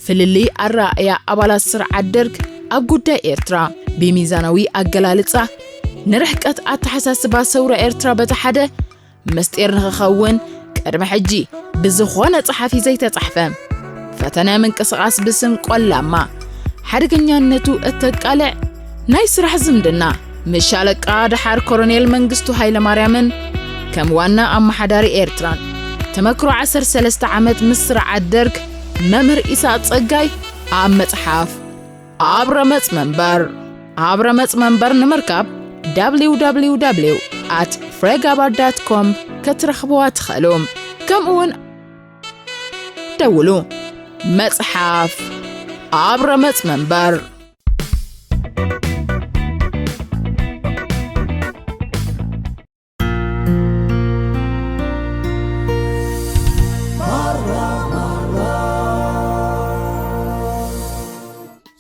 ፍልልይ ኣረኣእያ ኣባላት ስርዓት ደርግ ኣብ ጉዳይ ኤርትራ ብሚዛናዊ ኣገላልጻ፣ ንርሕቀት ኣተሓሳስባ ሰውራ ኤርትራ በቲ ሓደ፣ ምስጢር ንኽኸውን ቅድሚ ሕጂ ብዝኾነ ጸሓፊ ዘይተጻሕፈ። ፈተነ ምንቅስቓስ ብስም ቆላማ ሓደገኛነቱ እተቃልዕ ናይ ስራሕ ዝምድና ምስ ሻለቃ ደሓር ኮሎኔል መንግስቱ ሃይለማርያምን ከም ዋና ኣመሓዳሪ ኤርትራን ተመክሮ ዓሰርተ ሰለስተ ዓመት ምስ ስርዓት ደርግ መምህር ኢሳቕ ጸጋይ ኣብ መጽሓፍ ኣብ ረመጽ መንበር ኣብ ረመጽ መንበር ንምርካብ www at frega bar dot com ክትረኽብዋ ትኽእሉ። ከምኡውን ደውሉ። መጽሓፍ ኣብ ረመጽ መንበር።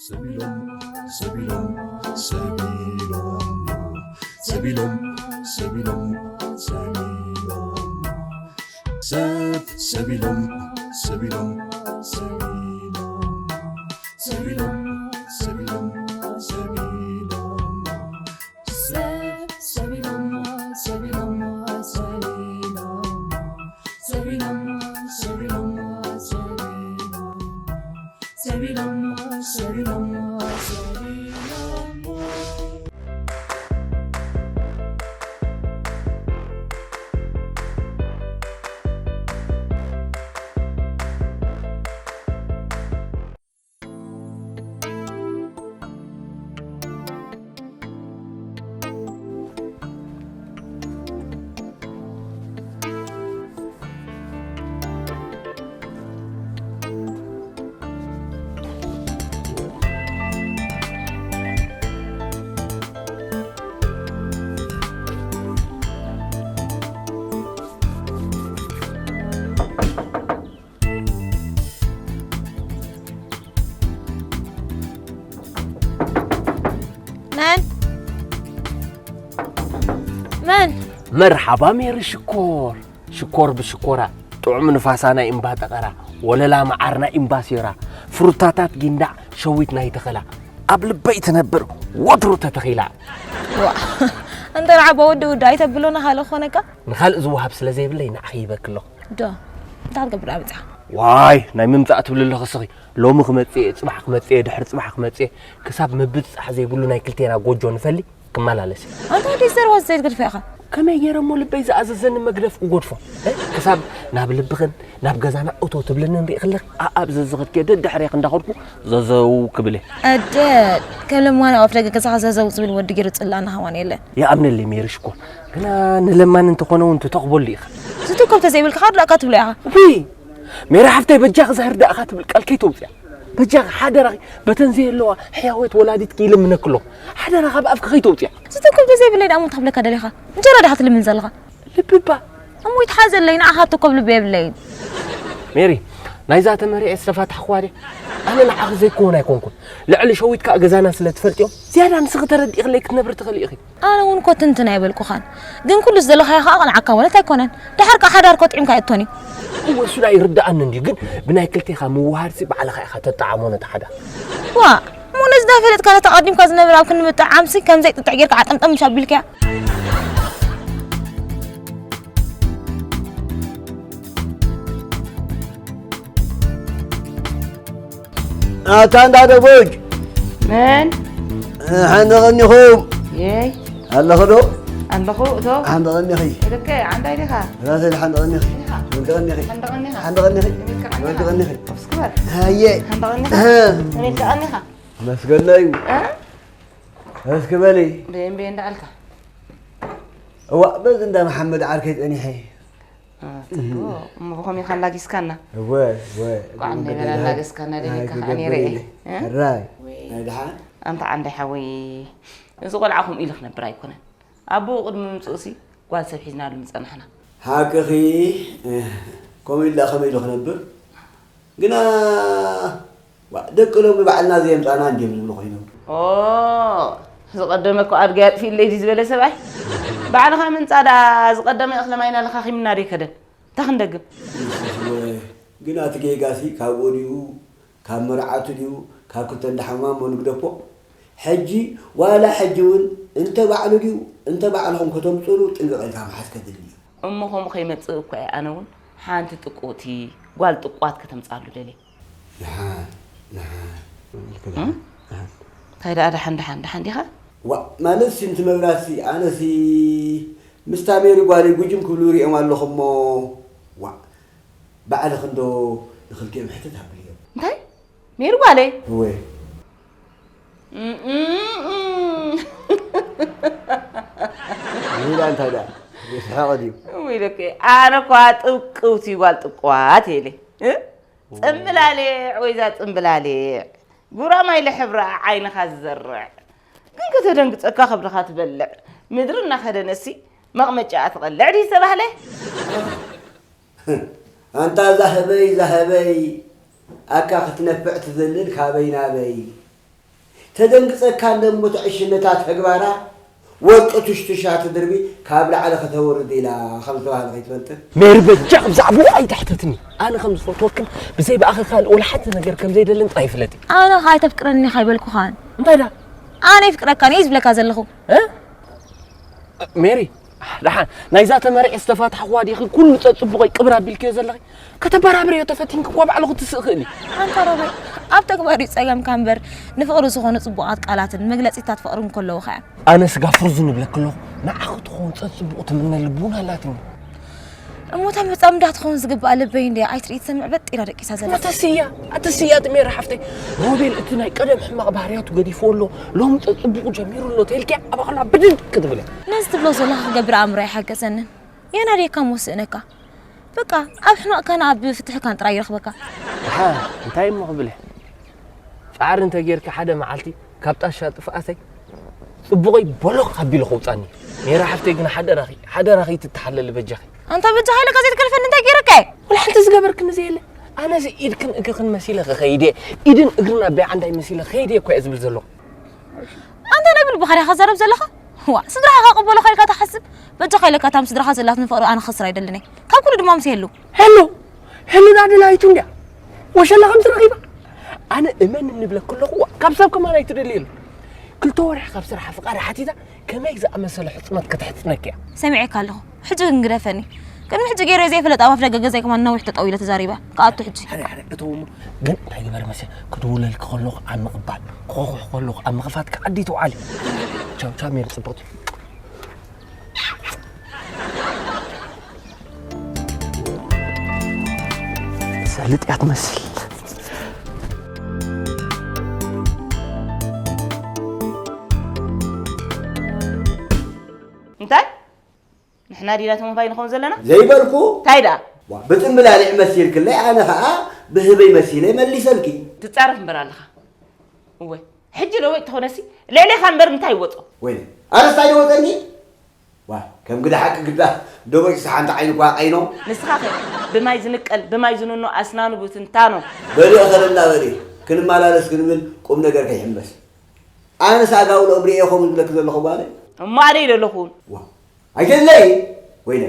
ሰቢሎም ሰቢሎም ሰቢሎም ሰቢሎም ሰቢሎም ሰቢሎም ሰብ ሰቢሎም ሰቢሎም ሰቢሎም ሰቢሎም ሰቢሎም ሰቢሎም ሰብ ሰቢሎም ሰቢሎም ሰቢሎም ሰቢሎም ሰቢሎም ሰቢሎም ሰቢሎም ሰቢሎም ሰቢሎም መን መን መርሓባ ሜሪ ሽኮር ሽኮር ብሽኮራ ጥዑም ንፋሳ ናይ እምባ ጠቐራ ወለላ መዓር ናይ እምባ ሴራ ፍሩታታት ጊንዳዕ ሸዊት ናይ ተኸላ ኣብ ልበይ ትነብር ወትሩ ተተኺላ። ዋ እንተ ረዓባ ወዲ ውዳ ኣይተብሎና ካልእ ክኾነካ። ንኻልእ ዝወሃብ ስለ ዘይብለይ ንዓኺ ይበኪ ኣለኹ። ዶ እንታይ ክትገብር ኣብጽሓ? ዋይ ናይ ምምጻእ ትብሊ ኣለኺ ስኺ። ሎሚ ክመጽእ እየ፣ ጽባሕ ክመጽእ እየ፣ ድሕሪ ጽባሕ ክመጽእ እየ፣ ክሳብ ምብጽጻሕ ዘይብሉ ናይ ክልቴና ጎጆ ንፈሊ ክመላለስ እየ። ኣንታ ወዲ ዘርዋ ዘይትገድፈ ኢኻ። ከመይ ገይረ እሞ ልበይ ዝኣዘዘኒ መግደፍ ክጎድፎ? እ? ክሳብ ናብ ልብኽን ናብ ገዛና እቶ ትብልኒ ንርኢ ከለኺ ኣኣብ ዘዝኽድክዮ ደድሕሬኺ እንዳኸድኩ ዘዘው ክብል እየ። ኣደ ከም ለማኒ ኣብ ኣፍደገ ገዛኻ ዘዘው ዝብል ወዲ ገይሩ ጽላእና ሃዋን የለን። ይኣምነለይ ሜሪ ሽኮር፣ ግና ንለማኒ እንተኾነ እውን ትተኽበሉ ኢኻ። ዝትኮብ ተዘይብልካ ካድላእካ ትብሎ ኢኻ። ውይ ሜሪ ሓፍተይ በጃኺ ዛህር ደኣኻ ትብል ቃል ከይተውፅያ። በጃኺ ሓደራኺ በተን ዘየለዋ ሕያወት ወላዲትኪ ይልምነኪ ኣለኹ። ሓደራ ካብ ኣፍኪ ከይተውፅያ። ዝትኮብ ተዘይብለይ ደኣ ሞ እንታይ ክብለካ ደሊኻ? እንጀራ ዲኻ ትልምን ዘለኻ? ልቢ እባ እሞ ይትሓዘለይ፣ ንዓኻ እትኮብ ልቢ የብለይን። ሜሪ፣ ናይዛ ተመሪዐ ዝተፋታሕኩዋ ድየ? ኣነ ንዓኺ ዘይክውን ኣይኮንኩን። ልዕሊ ሸዊት ከኣ ገዛና ስለ ትፈልጥዮ፣ ዝያዳ ንስኺ ተረዲእኽለይ ክትነብሪ ትኽእሊ ኢኺ። ኣነ እውን እኮ ትንትን ኣይበልኩኻን። ግን ኩሉ ዝደለኻዮ ከኣ ቅንዓካ ማለት ኣይኮነን። ደሓር ከኣ ሓዳር እኮ ጥዒምካ ኣይእቶን እዩ። እወ፣ እሱ ደኣ ይርድኣኒ እንድዩ፣ ግን ብናይ ክልቴኻ ምውሃድሲ ባዕልኻ ኢኻ ተጠዓሞ ነቲ ሓዳር። ዋ፣ እሞ ነዚ ዳፈለጥካ ነቲ ኣቐዲምካ ዝነበረ ኣብ ክንዲ ምጥዓምሲ ከም ዘይጥጥዕ ጌርካ ዓጠምጠም ምሽ ኣቢልካያ። ኣታ እንዳ ደቦጅ መን? ሓንደ ቀኒኹም የይ ኣለኹ ዶ? ኣለኹ እቶ ሓንደ ቀኒኺ እልከ ዓንዳይ ዲኻ? ራሰል ሓንደ ቀኒኺ ወዲ ቀኒኺ ሓንደ ቀኒኻ ሓንደ ቀኒኺ ወዲ ቀኒኺ እስክበር ሃየ ሓንደ ቀኒኻ እ። ንልከ ቀኒኻ መስገናዩ እ? እስኪ በሊ በየን በየን እንዳኣልካ እዋ በዚ እንዳ መሓመድ ዓርከይ ጸኒሐ እሞ ብኸም ኢኻ ኣላጊስካና እወ እወ ቋዕ እንደ በላ ኣላገስካና ደሊካ ከዓ ነይረ እየ ሕራይ ናይ ድሓን ኣንታ ዓንዳይ ሓወይ እዚ ቆልዓ ከምኡ ኢሉ ክነብር ኣይኮነን ኣቦኡ ቅድሚ ምምፅኡሲ ጓል ሰብ ሒዝናሉ ምፀናሕና ሓቅኺ ከምኡ ኢሉ ከመይ ኢሉ ክነብር ግና ዋ፣ ደቂ ሎሚ ባዕልና ዘየምጻእና እንድዮም ዝብሉ ኮይኖም። ኦ፣ ዝቐደመ እኮ ኣድጊ ኣጥፊእለይ ድዩ ዝበለ ሰብኣይ? ባዕልኻ ምንጻ ደኣ ዝቐደመ እኽለ ማይና ለኻኺምና ደይከደን። እንታይ ክንደግም? ኢየሱስ ወይ፣ ግን ኣቲ ጌጋሲ ካብ ወዲኡ ካብ መርዓቱ ድዩ ካብ ክልተ እንዳ ሓማም ንግደፎ። ሕጂ ዋላ ሕጂ እውን እንተ ባዕሉ ድዩ እንተ ባዕልኹም ከተምፅሉ ጥንቅቕ ኢልካ ምሓዝ ከድሊ እዩ። እሞ ከምኡ ከይመጽእ እኮ እየ ኣነ እውን ሓንቲ ጥቁቲ ጓል ጥቋት ከተምጻሉ ደልየ። ደሓን ደሓን እንታይ ደኣ ደሓን ደሓን ደሓን ዲኻ? ዋ ማለት ሲ እንቲ መብራት ሲ ኣነ ሲ ምስታ ሜሪ ጓለይ ጉጅም ክብሉ ሪኦም ኣለኹ እሞ ዋ ባዕልኺ እንዶ ንኽልቲኦም ሕትት ኣብልዮም። እንታይ? ሜሪ ጓለይ? እወ። እም፣ እም፣ እም። ይላ እንታይ ደኣ? ይስሐቕ ድዩ? እውይ ደቂ፣ ኣነ እኳ ጥውቅውቲ ጓል ጥቋት እየ ኢለ። እ? ጽምብላሊዕ ወይዛ ጽምብላሊዕ። ጉራማይለ ሕብራ ዓይንኻ ዝዘርዕ። ግን ከተደንግጸካ ከብድኻ ትበልዕ። ምድሪ እናኸደነሲ መቕመጫኣ ትቐልዕ ድዩ ዝተባህለ? ኣንታ ዛህበይ፣ ዛህበይ፣ ኣካ ክትነፍዕ ትዘልል ካበይ ናበይ። ተደንግጸካ እንደ እሞ ትዕሽነታ ተግባራ ወርቂ ቱሽቱሻ ትድርቢ ካብ ላዕሊ ከተወርድ ኢላ ከም ዝተባህለ ከይትፈልጥ። ሜሪ በጃ ብዛዕባኡ ኣይትሕተትኒ። ኣነ ከም ዝፈትወክን ብዘይ ብኣኺ ካልእ ወላ ሓንቲ ነገር ከም ዘይደልን ጥራይ ፍለጢ። ኣነ ኸኣ ኣይተፍቅረኒ ኢኻ ኣይበልኩኻን። እንታይ ደኣ? ኣነ ይፍቅረካን እየ ዝብለካ ዘለኹ። እ? ሜሪ፣ ደሓን ናይዛ ተመሪዐ ዝተፋታሕኹዋ ዲኺ ኩሉ ጸጽቡቐይ ቅብር ኣቢልክዮ ዘለኺ? ከተበራብርዮ ተፈቲንኪ እኳ ባዕልኹ ትስእ ክእሊ። ኣንታ ሮቤል፣ ኣብ ተግባር እዩ ጸገምካ እምበር፣ ንፍቕሪ ዝኾኑ ጽቡቓት ቃላትን መግለጺታት ፍቕርን ከለዉ ኸኣ። ኣነ ስጋ ፍርዙን እብለኪ ኣለኹ፣ ንዓኺ ትኸውን ጸጽቡቕ ትምነ ልቡና ኣላትኒ። እሞ እታ መጻምዳ ትኸውን ዝግብኣ ልበይ እንድያ ኣይትርኢ ትሰምዕ በጥ ኢላ ደቂሳ ዘላ። ኣተስያ፣ ኣተስያ እቲ ሜሪ ሓፍተይ፣ ሮቤል እቲ ናይ ቀደም ሕማቕ ባህርያቱ ገዲፍዎ ኣሎ፣ ሎሚ ጸጽቡቑ ጀሚሩ ኣሎ ተልኪያ ኣብ ኣቕላ ብድድ ክትብል እያ። ነዚ ትብሎ ዘለኻ ክገብር ኣእምሮ ኣይሓገዘንን። የናድየካ እሞ ስእነካ። በቃ ኣብ ሕማቕካን ኣብ ፍትሕካን ጥራይ ይረኽበካ። ደሓ፣ እንታይ እሞ ክብል እየ? ጻዕሪ እንተ ጌርኪ ሓደ መዓልቲ ካብ ጣሻ ጥፍኣተይ ጽቡቐይ ቦሎቕ ኣቢሉ ከውጻኒ። ሜራ ሓፍተይ ግን ሓደራኺ፣ ሓደራኺ ትተሓለሊ በጃኺ። ኣንታ በጃኻ ኢለካ ዘይትከልፈኒ እንታይ ገይረካ እየ? ወላ ሓንቲ ዝገበርክኒ ዘየለ። ኣነዚ ኢድክን እግርክን መሲለ ክኸይድ እየ። ኢድን እግርን ኣበይ ዓንዳይ መሲለ ክኸይድ እየ እኮ እየ ዝብል ዘለኹ። ኣንታ ናይ ብልብኻ ዲኻ ትዛረብ ዘለኻ? ዋእ፣ ስድራኻ ከቕበሉኻ ኢልካ ትሓስብ? በጃኻ ኢለካ እታ ምስ ስድራኻ ዘላትኒ ፍቕሪ ኣነ ክኸስር ኣይደልን እየ። ካብ ኩሉ ድማ ምስ ሄሉ። ሄሉ? ሄሉ ደኣ ደላይቱ እንድያ። ወሸላ ከምዚ ረኺባ? ኣነ እመን እንብለኪ ኣለኹ፣ ዋእ፣ ካብ ሰብ ከማን ኣይትደሊ የሉ። ክልተ ወርሒ ካብ ስራሓ ፍቓድ ሓቲታ ከመይ ዝኣመሰለ ሕጽኖት ከተሕጽነኪ እያ። ሰሚዐካ ኣለኹ። ሕጂ ግን ግደፈኒ። ቅድሚ ሕጂ ገይረ ዘይፈለጥ ኣብ ኣፍደገ ገዛይ ከማን ነዊሕ ጠጠው ኢለ ተዛሪበ። ክኣቱ ሕጂ። ሕረ፣ ሕረ፣ እተው እሞ። ግን እንታይ ግበር መሰል፣ ክድውለልኪ ከለኹ ኣብ ምቕባል፣ ክኾኹሕ ከለኹ ኣብ ምኽፋት ክዓዲ ትውዓሊ። ቻው፣ ቻው፣ ሜሪ ጽብቕቲ። ሰልጥ እያ ትመስል። እንታይ? ንሕና ዲና ተመፋይ ንኸውን ዘለና? ዘይበልኩ። እንታይ ደኣ? ዋ፣ ብጽምብላሊዕ መሲልክለይ፣ ኣነ ኸኣ ብህበይ መሲለ መሊሰልኪ። ትጻረፍ እምበር ኣለኻ። እወ፣ ሕጂ ለወጥ ተኾነሲ፣ ልዕሌኻ እምበር እንታይ ይወጾ? ወይኔ፣ ኣነስ እንታይ ይወጸኒ? ዋ፣ ከም ግዳ ሓቂ ግዳ፣ ደቦጭ ሰሓንቲ ዓይኒ እኳ ቀይኖ። ንስኻ ኸ፣ ብማይ ዝንቀል፣ ብማይ ዝንኖ ኣስናኑ ብትንታኖ። በሊ እኸል እናበሊ፣ ክንመላለስ ክንብል ቁም ነገር ከይሕመስ። ኣነስ ኣጋውሎ እብሪ እየ ኸም ዝብለኪ ዘለኹ ጓለይ። እሞ ኣነ ኢለ ኣለኹ። ዋ፣ ኣይተለይ፣ ወይነ።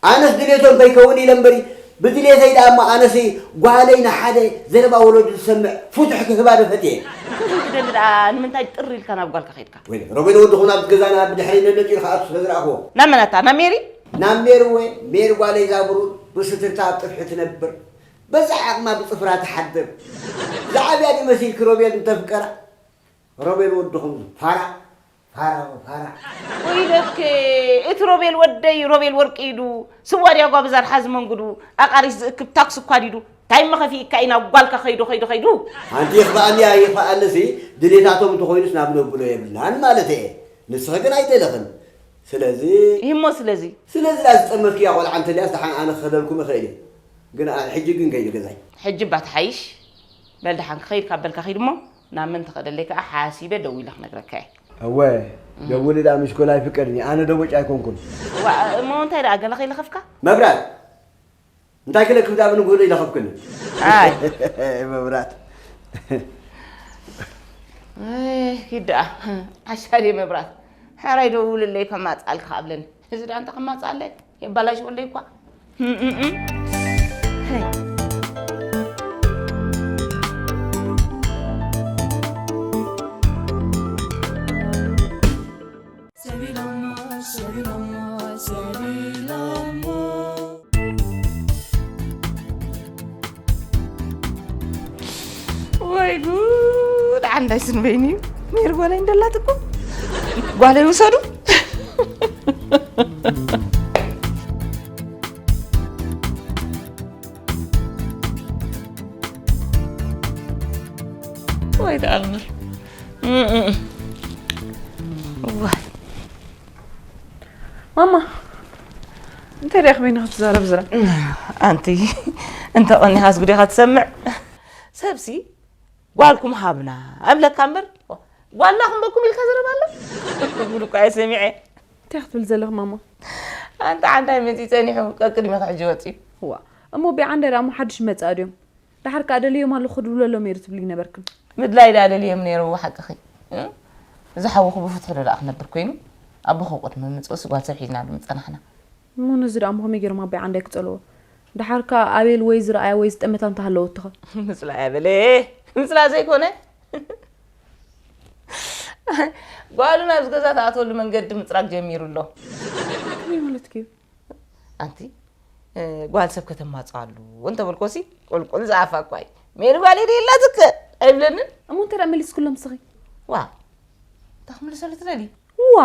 ኣነስ ድሌቶም ከይከውን ኢለ እምበሪ፣ ብድሌተይ ደኣ እሞ ኣነሲ ጓለይ ንሓደ ዘረባ ወለዱ ዝሰምዕ ፍቱሕ ክህባ ዶ ፈትየ? እንተዘይትደሊ ደኣ ንምንታይ ጥር ኢልካ ናብ ጓልካ ኸይድካ? ወይ ሮቤል ወድኹም ናብቲ ገዛና ብድሕረይ ነነጢሩ ክኣቱ ስለ ዝረኣኽዎ። ናብ መን ኣታ? ናብ ሜሪ? ናብ ሜሪ እወ፣ ሜሪ ጓለይ እዛ ብሩር ብስትርታ ኣብ ጥፍሒ ትነብር። በዛ ዓቕማ ብጽፍራ ትሓድር። ዝዓብያ ድዩ መሲልኪ ሮቤል እንተፍቀራ? ሮቤል ወድኹም ፋራ፣ ፋራ፣ ፋራ። ወይለከ፣ እቲ ሮቤል ወደይ፣ ሮቤል ወርቂ ኢዱ፣ ስዋ ድያ ጓብዛ ርሓ ዝመንጉዱ፣ ኣቓሪስ ዝእክብ ታክሲ እኳ ዲዱ፣ እንታይ መኸፊእካ ኢና ጓልካ ኸይዱ፣ ኸይዱ፣ ኸይዱ? ሓንቲ ይኽፍኣኒ፣ ኣይኽፍኣኒሲ፣ ድሌታቶም እንተኾይኑስ ናብ ነብሎ የብልናን ማለት እየ። ንስኺ ግን ኣይደለኽን። ስለዚ እሞ ስለዚ? ስለዚ ደኣ ዝጠመትክያ ቆልዓ እንተልያስ ደሓን ኣነ ክኸደልኩም እኽእል እየ። ግን ኣ-፣ ሕጂ ግን ከይዱ ገዛይ። ሕጂ እባ ትሓይሽ። በል ደሓን ክኸይድ ካብ በልካ ኺድ እሞ፣ ናብ መን ትኸደለይ ከኣ ሓሲበ ደዊለ ክነግረካ እየ። እወ፣ እም። ደውሊ ደኣ ምሽኮል ኣይፍቀድኒ፣ ኣነ ደቦጭ ኣይኮንኩን። ዋ፣ እሞ እንታይ ደኣ ገለ ከይለኸፍካ? መብራት! እንታይ ክለክፍ ደኣ ብንግሆ ዘይለኸፍክኒ? ኣይ። መብራት። ኣይ፣ ኪድ ደኣ። ዓሻል መብራት። ሕራይ ደውልለይ ከማጽኣልካ ኣብለኒ። እዚ ደኣ እንታይ ከማጽኣለይ? የባላሽወለይ እኳ። እም፣ እም፣ እም። ሄይ። ወይ ጉድ! ዓንዳይ ስንበይኒ እዩ። ሜሪ ጓለይ እንደላት እኮ። ጓለይ ውሰዱ። ወይ ተኣምር። እም፣ እም። ዋይ። ማማ፣ እንታይ ደኣ ከመይ ንኽትዛረብ ዝራ? ኣንቲ፣ እንተ ቐኒኻስ ጉዴኻ ትሰምዕ። ሰብሲ፣ ጓልኩም ሃብና፣ እብለካ እምበር፣ ጓልና ክንበኩም ኢልካ ዘረባ ኣሎ? ጉድ እኮ እየ ሰሚዐ። እንታይ ክትብል ዘለኽ ማማ? ኣንቲ ዓንዳይ መጺኡ ጸኒሑ፣ ቀቅድሜ ካብ ሕጂ ወጺኡ። እዋ፣ እሞ ቢዓንዳይ ደኣ እሞ ሓድሽ መጻእ ድዮም? ደሓር ከኣ ደልዮም ኣለኹ ክድውለሎም ነይሩ ትብሊ ነበርክን። ምድላይ ደኣ ደልዮም ነይሩ፣ ሓቅኺ። እ? እዚ ሓውኹ ብፍትሒ ዶ ደኣ ክነብር ኮይኑ? ኣቦኹ ቅድሚ ምምጽኡስ ጓል ሰብ ሒዝናሉ ምጸናሕና። እሞ ነዚ ደኣ እሞ ከመይ ገይሮም ኣቦይ ዓንዳይ ክጸልዎ? ደሓር ከኣ ኣቤል ወይ ዝረኣያ ወይ ዝጠመታ እንተሃለወትኸ? ምጽላይ ኣበለ፣ ምጽላ ዘይኮነ። ጓሉ ናብ ዝገዛ ትኣትወሉ መንገዲ ምጽራግ ጀሚሩ ኣሎ። ከመይ ማለትኪ እዩ? ኣንቲ፣ እ፣ ጓል ሰብ ከተማጽኣሉ እንተበልኮሲ፣ ቁልቁል ዝኣፋ እኳ እዩ። ሜሪ ጓለይ ደየላትከ ኣይብለንን? እሞ እንተ ደኣ መሊስክሎም ንስኺ? ዋ፣ እንታይ ክምልሰሉ ትደሊ? ዋ፣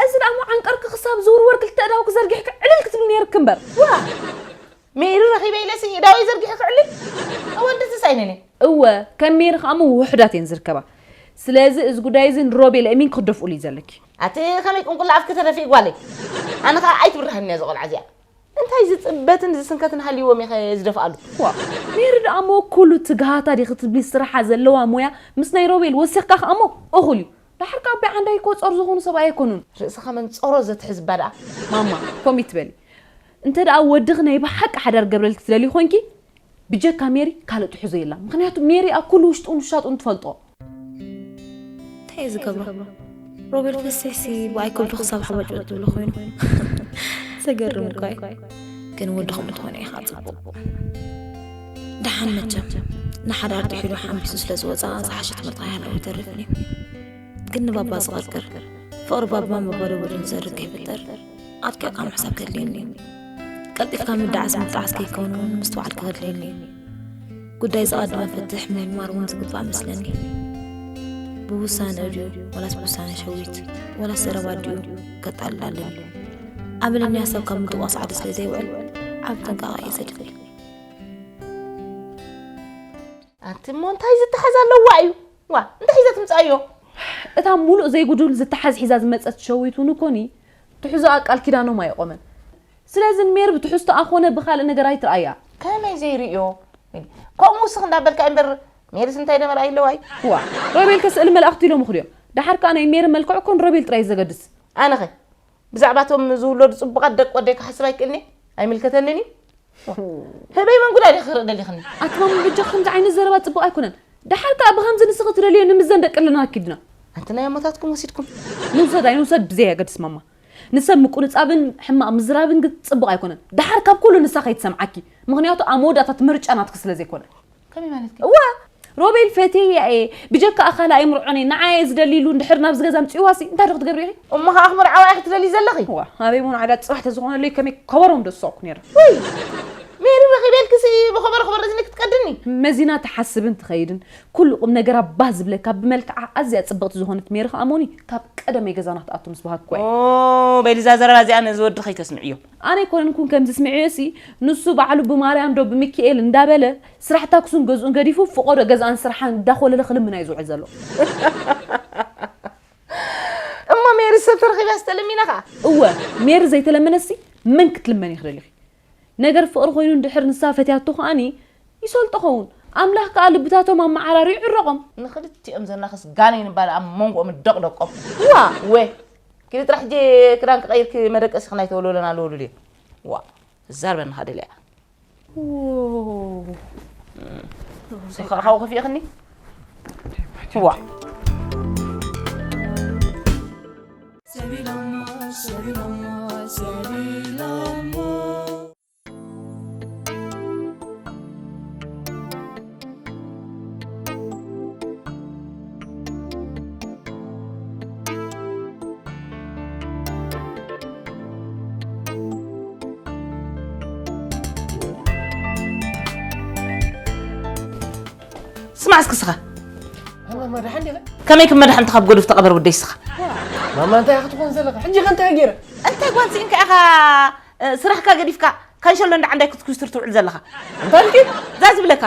እዚ ደኣ እሞ ዓንቀርኪ ክሳብ ዝውርወር ክልተ እዳውኪ ዘርጊሕኪ ዕልል ክትብሊ ነይርኪ እምበር። ዋ፣ ሜሪ ረኺበ ኢለሲ እዳወይ ዘርጊሐ ክዕልል? ኣወደትስ ኣይነነ። እወ፣ ከም ሜሪ ከኣ እሞ ውሑዳት እየን ዝርከባ። ስለዚ እዚ ጉዳይ እዚ ንሮቤል ኣእሚንኪ ክትደፍኡሉ እዩ ዘለኪ። ኣቲ ከመይ ቁንቁላ ኣፍኪ ተደፊኢ ጓለይ? ኣነ ከኣ ኣይትብርሃኒ እያ እዛ ቆልዓ እዚኣ። እንታይ ዝጽበትን ዝስንከትን ሃልይዎም ኢኸ ዝደፍኣሉ? ዋ፣ ሜሪ ደኣ እሞ ኩሉ ትግሃታ ዲኺ ትብሊ ስራሓ ዘለዋ ሞያ ምስ ናይ ሮቤል ወሲኽካ ከኣ እሞ እኹል እዩ። ደሓር ከኣ ኣቦይ ዓንዳይ እኮ ጾር ዝኾኑ ሰብኣይ ኣይኮኑን። ርእስኻ መንጸሮ ዘትሕዝባ ደኣ። ማማ፣ ከምኡ ይትበሊ። እንተ ደኣ ወድኺ ናይ ብሓቂ ሓዳር ገብረልኪ ትደልዪ ኮንኪ፣ ብጀካ ሜሪ ካልእ ትሕዞ የላ። ምኽንያቱ ሜሪ ኣብ ኩሉ ውሽጡን ውሻጡን ትፈልጦ። እንታይ እዩ ዝገብሮ? ሮቤል ፈሲሕሲ ብኣይ ከብዱ ክሳብ ሓባጭ ትብሎ ኮይኑ። ዘገርም እኳ እዩ። ግን ወድኹም ትኾኑ ኢኻ ጽቡቕ። ደሓን መቸም ንሓዳር ጥሒሉ ሓንቢሱ ስለ ዝወጻ ዝሓሸ ትምህርቲ ኣይሃለዎ ይተርፍን እዩ። ግን ንባባ ዝቐርቅር ፍቕሪ ባባን ባባ ደቡድን ዘርግ ከይፍጠር ኣጥቂዕካ ምሕሳብ ከድልየኒ እዩ። ቀልጢፍካ ምድዓስ ምጥዓስ ከይከውን እውን ምስትውዓል ከድልየኒ እዩ። ጉዳይ ዝቐደመ ፍትሕ ምምርማር እውን ዝግባእ መስለኒ። ብውሳነ ድዩ ወላስ ብውሳነ ሸዊት ወላስ ዘረባ ድዩ ከጣልላለኒ? ኣመለኒ ሓሳብ ካብ ምጥዋስ ዓዲ ስለ ዘይውዕል ዓብ ጥንቃቐ እየ ዘድሊ። ኣንቲ እሞ እንታይ ዝተሓዝ ኣለዋ እዩ? ዋ፣ እንታይ ሒዛ ትምጻዮ? እታ ሙሉእ ዘይጉዱል ዝተሓዝ ሒዛ ዝመጸት ሸዊት እውን እኮኒ ትሕዞኣ ቃል ኪዳኖም ኣይቆመን። ስለዚ ንሜሪ ብትሕዝቶኣ ኮነ ብኻልእ ነገር ኣይትርኣያ። ከመይ ዘይርእዮ? ከምኡ ውስኽ እንዳበልካ እምበር ሜሪስ እንታይ ደመር ኣይለዋይ? ዋ፣ ሮቤል ከስእሊ መላእኽቲ ኢሎም ይኹድዮም። ደሓር ከኣ ናይ ሜሪ መልክዕ እኮ ንሮቤል ጥራይ እዩ ዘገድስ። ኣነኸ ብዛዕባ እቶም ዝውለዱ ጽቡቓት ደቂ ወደይ ክሓስብ ኣይክእልኒ? ኣይምልከተንን እዩ። ህበይ መንጉዳ ዲኺ ክርኢ ደሊኽኒ? ኣትማም ብጃ ከምዚ ዓይነት ዘረባ ጽቡቕ ኣይኮነን። ደሓር ከኣ ብኸምዚ ንስኺ ትደልዮ ንምዘን ደቂ ኣለና ኣኪድና። ኣንቲ ናይ ኣሞታትኩም ወሲድኩም። ንውሰድ ኣይንውሰድ ብዘይ ኣገድስ ማማ። ንሰብ ምቁንጻብን ሕማቕ ምዝራብን ግን ጽቡቕ ኣይኮነን። ደሓር ካብ ኩሉ ንሳ ከይትሰምዓኪ። ምኽንያቱ ኣብ መወዳእታ እቲ ምርጫ ናትኪ ስለ ዘይኮነ። ከመይ ማለትኪ? እዋ፣ ሮቤል ፈትየያ እየ። ብጀካ ኣኻላ ኣይምርዖን እየ። ንዓየ ዝደሊ ኢሉ እንድሕር ናብዚ ገዛ ኣምጺእዋሲ እንታይ ዶ ክትገብሪ ኢኺ? እሞ ኸኣ ክምርዓዋ ኢኺ ትደልዪ ዘለኺ? እዋ፣ ኣበይ እሞ ንዓዳ ጽባሕ ተዝኾነለይ ከመይ ከበሮ ምደሰኩ ነይረ። ወይ፣ ሜሪ ረኺበልክሲ ብኸበሮ ክበርዝኒ ክትቀድኒ? መዚና ትሓስብን ትኸይድን። ኩሉ ቁም ነገራ ባህ ዝብለካ ብመልክዓ ኣዝያ ጽብቕቲ ዝኾነት ሜሪ ኸኣ እሞኒ ካብ ቀደመይ ገዛና ክትኣቱ ምስ በሃግኩ እየ። ኦ፣ በሊ እዛ ዘረባ እዚኣ ነዚ ወዲ ከይተስምዕዮ። ኣነ ኣይኮነንኩን ከምዚ ስምዕዮሲ፣ ንሱ ባዕሉ ብማርያም ዶ ብሚካኤል እንዳበለ ስራሕ ታክሱን ገዝኡን ገዲፉ ፍቖዶ ገዛን ስራሕን እንዳኾለለ ክልምና እዩ ዝውዕል ዘሎ። እሞ ሜሪ ሰብ ተረኺባስ ተለሚና ኸኣ? እወ፣ ሜሪ ዘይተለመነሲ መን ክትልመን እዩ ክደሊኺ? ነገር ፍቕሪ ኮይኑ እንድሕር ንሳ ፈትያቶ ከኣኒ ይሰልጦ ኸውን። ኣምላኽ ከኣ ልብታቶም ኣመዓራርዩ ይዕረቖም። ንኽልቲኦም ዘናኽስ ጋኔን እባ ኣብ መንጎኦም ደቕደቆም። ዋ! ወ! ኪዲ ጥራሕ ሕጂ ክዳን ክቐይርኪ መደቀሲ ክናይ ተወልወለና ኣለወሉ ድየ? ዋ! ዛርበኒ ኸኣ ደልያ። ዎ! ስኻ ካብኡ ከፊእኽኒ? ዋ! ሰቢሎሞ፣ ሰቢሎሞ፣ ሰቢሎሞ። ስማዕ እስኪ ስኻ። ማማ ደሓን ዲኻ? ከመይ ክመድሓንቲ ካብ ጎድፍ ተቐበር ወደይ ስኻ። ማማ እንታይ ክትኾን ዘለኻ? ሕጂ ከ እንታይ ገይረ? እንታይ ጓል ስኢንካ ኢኻ ስራሕካ ገዲፍካ ካንሸሎ እንዳ ዓንዳይ ክትኩስትር ትውዕል ዘለኻ? እንታይ ኢልኪ? እዛ ዝብለካ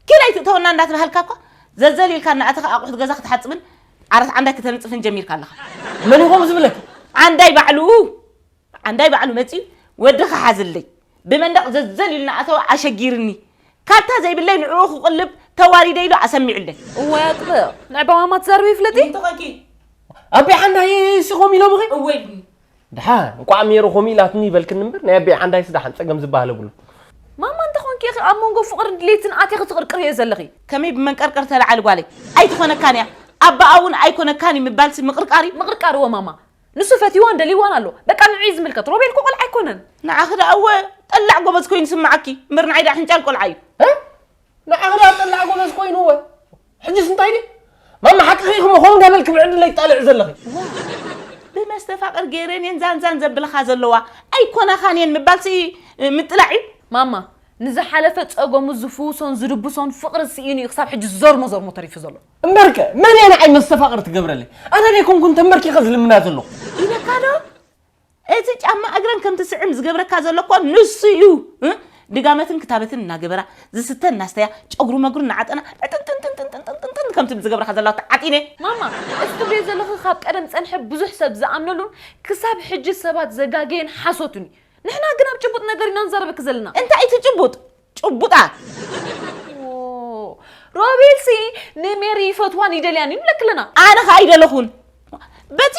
ኪድ ኣይትእተወና እንዳተባሃልካ እኳ ዘዘል ኢልካ እናኣተኻ ኣቑሑት ገዛ ክትሓፅብን ዓራት ዓንዳይ ከተንፅፍን ጀሚርካ ኣለኻ። መን ኢኹም ዝብለኪ? ዓንዳይ ባዕሉ ዓንዳይ ባዕሉ መፂኡ ወድኻ ሓዝለይ ብመንደቕ ዘዘል ኢሉ እናኣተወ ኣሸጊርኒ ካብታ ዘይብለይ ንዕኡ ክቕልብ ተዋሪደ ኢሉ ኣሰሚዑለይ። እወ ኣጥብቕ ንዕባ ማማ ትዛረቢ ይፍለጢ። እንተኾንኪ ኣቢ ሓንዳይ ሲኾም ኢሎምኺ? እወ ኢሉኒ። ደሓን እንቋዕ ሜሮ ኾም ኢላትኒ ይበልክኒ እምበር ናይ ኣቢ ዓንዳይስ ደሓን ጸገም ዝበሃል የብሉን። ማማ እንተኾንኪ ኢኺ ኣብ መንጎ ፍቕርን ድሌትን ኣቲኺ ትቕርቅርዮ ዘለኺ። ከመይ ብመንቀርቀር ተለዓሊ ጓለይ ኣይትኾነካን እያ ኣባኣ እውን ኣይኮነካን እዩ ምባልሲ ምቕርቃር እዩ። ምቕርቃር እወ ማማ ንሱ ፈትይዋን ደልይዋን ኣሎ በቃ ንዑ እዩ ዝምልከት ሮቤል እኮ ቆልዓ ኣይኮነን። ንዓኺ ደኣ እወ ጠላዕ ጎበዝ ኮይኑ ይስምዓኪ እምበር ንዓይ ደኣ ሕንጫል ቆልዓ እዩ። ንዓኺ ደኣ ጠላዕ ጎበዝ ኮይኑ እወ ሕጅስ እንታይ ድዩ? ማማ ሓቅኺ ኢኺ ምኾን እንዳበልኪ ብዕድለይ ትጣልዒ ዘለኺ። ብመስተፋቕር ገይረን እየን ዛንዛን ዘብልኻ ዘለዋ ኣይኮናኻን እየን ምባልሲ ምጥላዕ እዩ። ማማ ንዝሓለፈ ጸገሙ ዝፍውሶን ዝድብሶን ፍቕሪ ስኢኑ እዩ ክሳብ ሕጂ ዞርሞ ዞርሞ ተሪፉ ዘሎ። እምበርከ መን እየ ንዓይ መስተፋቕር ትገብረለይ? ኣነ ደይኮንኩ እንተንበርኪኸ ዝልምና ዘለኹ። ኢለካ ዶ? እቲ ጫማ እግረን ከም ትስዕም ዝገብረካ ዘሎ እኮ ንሱ እዩ። ድጋመትን ክታበትን እናገበራ፣ ዝስተ እናስተያ፣ ጨጉሩ መጉሩ እናዓጠና ዕጥንጥንጥንጥንጥንጥንጥን ከም ትብል ዝገብረካ ዘለዋ ተዓጢነ። ማማ፣ እቲ ትብልዮ ዘለኺ ካብ ቀደም ዝጸንሐ ብዙሕ ሰብ ዝኣምነሉን ክሳብ ሕጂ ሰባት ዘጋገየን ሓሶትን እዩ። ንሕና ግን ኣብ ጭቡጥ ነገር ኢና ንዛረበኪ ዘለና። እንታይ እቲ ጭቡጥ? ጭቡጣት ሮቤልሲ ንሜሪ ይፈትዋን ይደልያን እዩ ንብለኪ ኣለና። ኣነ ኸዓ ኣይደለኹን። በቲ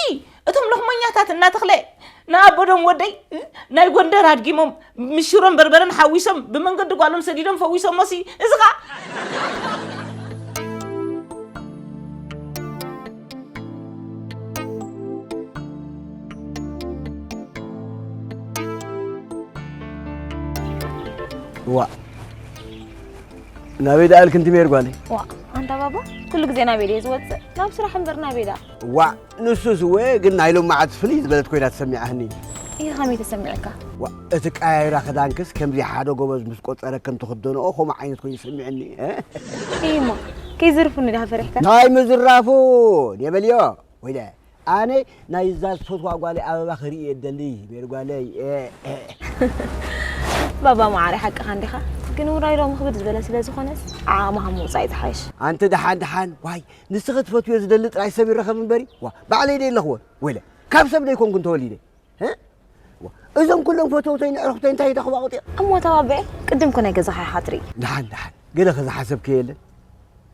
እቶም ሎኽመኛታት እናተኽለ ንኣቦዶም ወደይ ናይ ጎንደር ኣድጊሞም ምስ ሽሮን በርበረን ሓዊሶም ብመንገዲ ጓሎም ሰዲዶም ፈዊሶሞሲ እዚ ኸዓ ዋእ ናበይ ደኣ ኢልኪ እንቲ ሜሪ ጓለይ? ዋእ ኣንታ ባባ ኩሉ ግዜ ናበይ ድየ ዝወፅእ? ናብ ስራሕ እምበር ናበይ ደኣ? ዋእ ንሱስ እወ ግን ናይ ሎምዓንቲ ፍልይ ዝበለት ኮይና ተሰሚዓትኒ። እሂ ከመይ ተሰሚዑካ? ዋእ እቲ ቀያይራ ክዳንክስ ከምዚ ሓደ ጎበዝ ምስ ቆፀረ ከም ትኽደንኦ ከምኡ ዓይነት ኮይኑ ተሰሚዑኒ። እሂ እሞ ከይዝርፉኒ ዲኻ ፈሪሕካ? ናይ ምዝራፉ የበልዮ ወይለ ኣነ ናይዛ ዝፈትዋ ጓለይ ኣበባ ክርኢ እየ ዝደሊ ሜሪ ጓለይ። ባባ መዓረይ ሓቅኻ እንዲኻ ግን ውራይ ሎሚ ክብድ ዝበለ ስለ ዝኾነስ ዓቕምኻ ምውፃእ እዩ ዝሓይሽ። ኣንቲ ደሓን ደሓን ዋይ ንስኺ ትፈትውዮ ዝደሊ ጥራይ ሰብ ይረኸብ እምበሪ ዋ ባዕለይ ዶ ኣለኽወን ወይለ ካብ ሰብ ዶ ኣይኮንኩን ተወሊደ። እዞም ኩሎም ፈተውተይ ንዕርኽተይ እንታይ ተኽባቑጢ እሞ ተባብዐ ቅድም ኮ ናይ ገዛኻ ኢኻ ትርኢ። ደሓን ደሓን ገለ ከዝሓሰብከ የለን።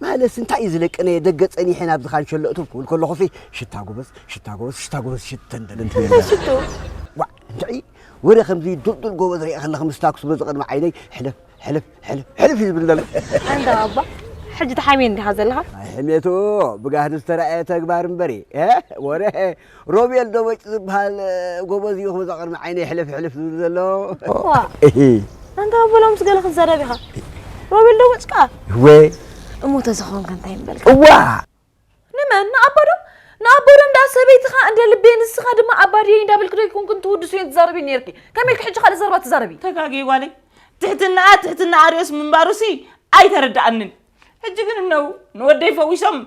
ማለስ እንታይ እዩ ዝለቅነ ደገ ጸኒሐ ናብዚ ካንሸሎ እትው ክብል ከለኹሲ ሽታ ጎበዝ ሽታ ጎበዝ ሽታ ጎበዝ ሽተን ደለን ትብል እንታይ ሽቶ? ዋ እንታይ ወረ ከምዚ ዱልዱል ጎበዝ ሪኣ ከለኺ ምስ ታክሲ በዚ ቅድሚ ዓይነይ ሕልፍ ሕልፍ ሕልፍ ሕልፍ እዩ ዝብል ዘሎ። ኣንታ ኣባ ሕጂ ተሓምየ እንዲኻ ዘለኻ? ኣይ ሕሜቱ ብጋህዲ ዝተራእየ ተግባር እምበሪ ወረ ሮቤል ደበጭ ዝበሃል ጎበዝ እዩ ክመፃ ቅድሚ ዓይነይ ሕልፍ ሕልፍ ዝብል ዘሎ። ዋ ኣንታ ኣቦ ሎምስ ገለ ክትዛረብ ኢኻ። ሮቤል ደበጭ ከኣ? እወ እሞ ተዝኸውን ከ እንታይ ምበልካ? እዋ ንመን ንኣባ ዶ? ንኣባ ዶ እንዳ ሰበይትኻ እንደ ልበይ ንስኻ ድማ ኣባ ድየይ እንዳበልኪ ዶ ኣይኮንክን ትውድስዮን ትዛረቢ ነይርኪ? ከመይ ኢልኪ ሕጂ ካልእ ዘረባ ትዛረቢ? ተጋግየ ጓለይ። ትሕትናኣ ትሕትና ኣርዮስ ምንባሩሲ ኣይተረድኣንን። ሕጂ ግን እነው ንወደይ ፈዊሶም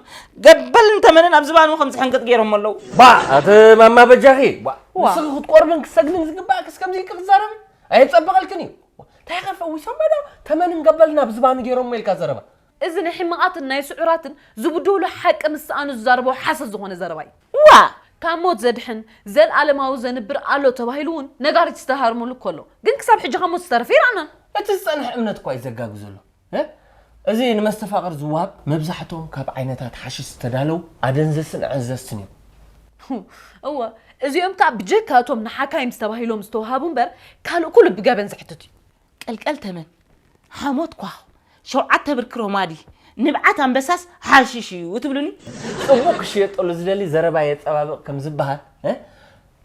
ገበልን ተመንን ኣብ ዝባኑ ከም ዝሕንቅጥ ገይሮሞ ኣለዉ። ባ ኣቲ ማማ በጃኺ ባ ንስኺ ክትቆርብን ክትሰግድን ዝግባእክስ ከምዚ ኢልኪ ክትዛረቢ ኣየጸበቐልክን እዩ። እንታይ ከ ፈዊሶም ዶ ተመንን ገበልን ኣብ ዝባኑ ገይሮሞ ኢልካ ዘረባ። እዚ ናይ ሕማቓትን ናይ ስዑራትን ዝብደሉ ሓቂ ምስ ሰኣኑ ዝዛረቦ ሓሰት ዝኾነ ዘረባ እዩ። ዋ! ካብ ሞት ዘድሕን ዘልኣለማዊ ዘንብር ኣሎ ተባሂሉ እውን ነጋሪት ዝተሃርመሉ እኮ ኣሎ። ግን ክሳብ ሕጂ ካብ ሞት ዝተረፈ ኣይረኣናን። እቲ ዝጸንሐ እምነት እኳ እዩ ዘጋግዘሉ። እዚ ንመስተፋቕር ዝወሃብ መብዛሕትኦም ካብ ዓይነታት ሓሽሽ ዝተዳለዉ ኣደንዘዝትን ኣዕንዘዝትን እዮም። እወ፣ እዚኦም ከኣ ብጀካ እቶም ንሓካይም ዝተባሂሎም ዝተወሃቡ እምበር ካልእ ኩሉ ብገበን ዘሕትት እዩ። ቀልቀል ተመን፣ ሓሞት ኳኽ፣ ሸውዓተ ብርኪ ሮማዲ፣ ንብዓት ኣንበሳስ ሓሽሽ እዩ ትብሉኒ? ጽቡቕ ክሽየጠሉ ዝደሊ ዘረባ የጸባብቕ ከም ዝበሃል፣